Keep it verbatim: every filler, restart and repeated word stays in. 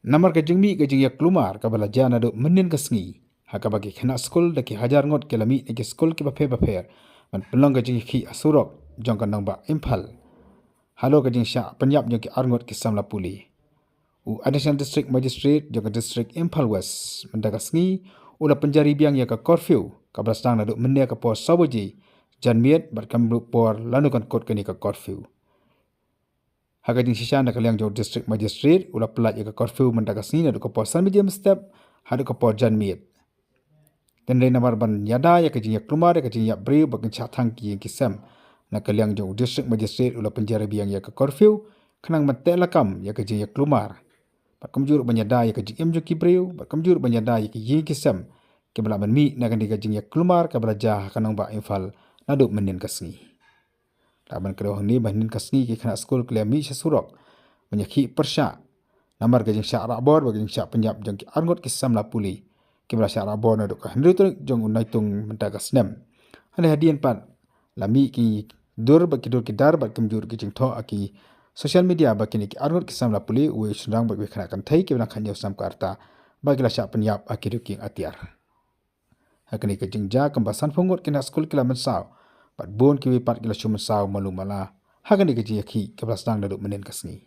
Namar ka jingmih ka jingïaklumar kaba la jia naduh mynnin ka sngi, ha kaba ki khynnah skul da ki hajar ngut ki la mih na ki skul kiba pher bapher ban pynlong ka jingïakhih ha surok jong ka nongbah Imphal halor ka jingshah pynïap jong ki arngut ki samla pule. U Additional District Magistrate jong ka District Imphal West mynta ka sngi u la pynjari biang ïa ka curfew kaba la sdang naduh mynne ka por saw baje janmiet bad kam bluh por lano kan kut kane ka curfew. Ha ka jingshisha na ka liang jong u District Magistrate u la pynlait ïa ka curfew mynta ka sngi naduh ka por san baje mynstep haduh ka por janmiet. Hynrei namar ban ïada ïa ka jingïaklumar ïa ka jingïap briew bad ka jingshah thang ki ïing ki sem, na ka liang jong u District Magistrate u la pynjari biang ïa ka curfew khnang ban teh lakam ïa ka jingïaklumar bad kumjuh ruh ban ïada ïa ka jingim jong ki briew bad kumjuh ruh ban ïada ïa ki ïing ki sem kiba lah ban mih na kane ka jingïaklumar kaba la jia ha ka nongbah Imphal naduh mynnin ka sngi. Lah ban kdew hangne ba hynnin ka sngi ki khynnah skul ki la mih sha surok ban ïakhih pyrshah namar ka jingshah rahbor bad ka jingshah pynïap jong ki arngut ki samla pule kiba la shah rahbor naduh ka hynriew tarik jong u Naitung mynta ka snem. Hynrei hadien pat la mih ki dur bad ki dur ki dar bad kumjuh ruh ki jingthoh ha ki social media ba kine ki arngut ki samla pule, uwei u shynrang bad uwei u khynnah kynthei kiba dang khathynñiew snem ka rta, ba ki la shah pynïap ha ki riewkieng atiar. Ha kane ka jingjia kumba sanphew ngut ki khynnah skul ki la mynsaw bad bun kiwei pat ki la shu mynsaw malu mala ha kane ka jingïakhih kaba la sdang naduh mynnin ka sngi.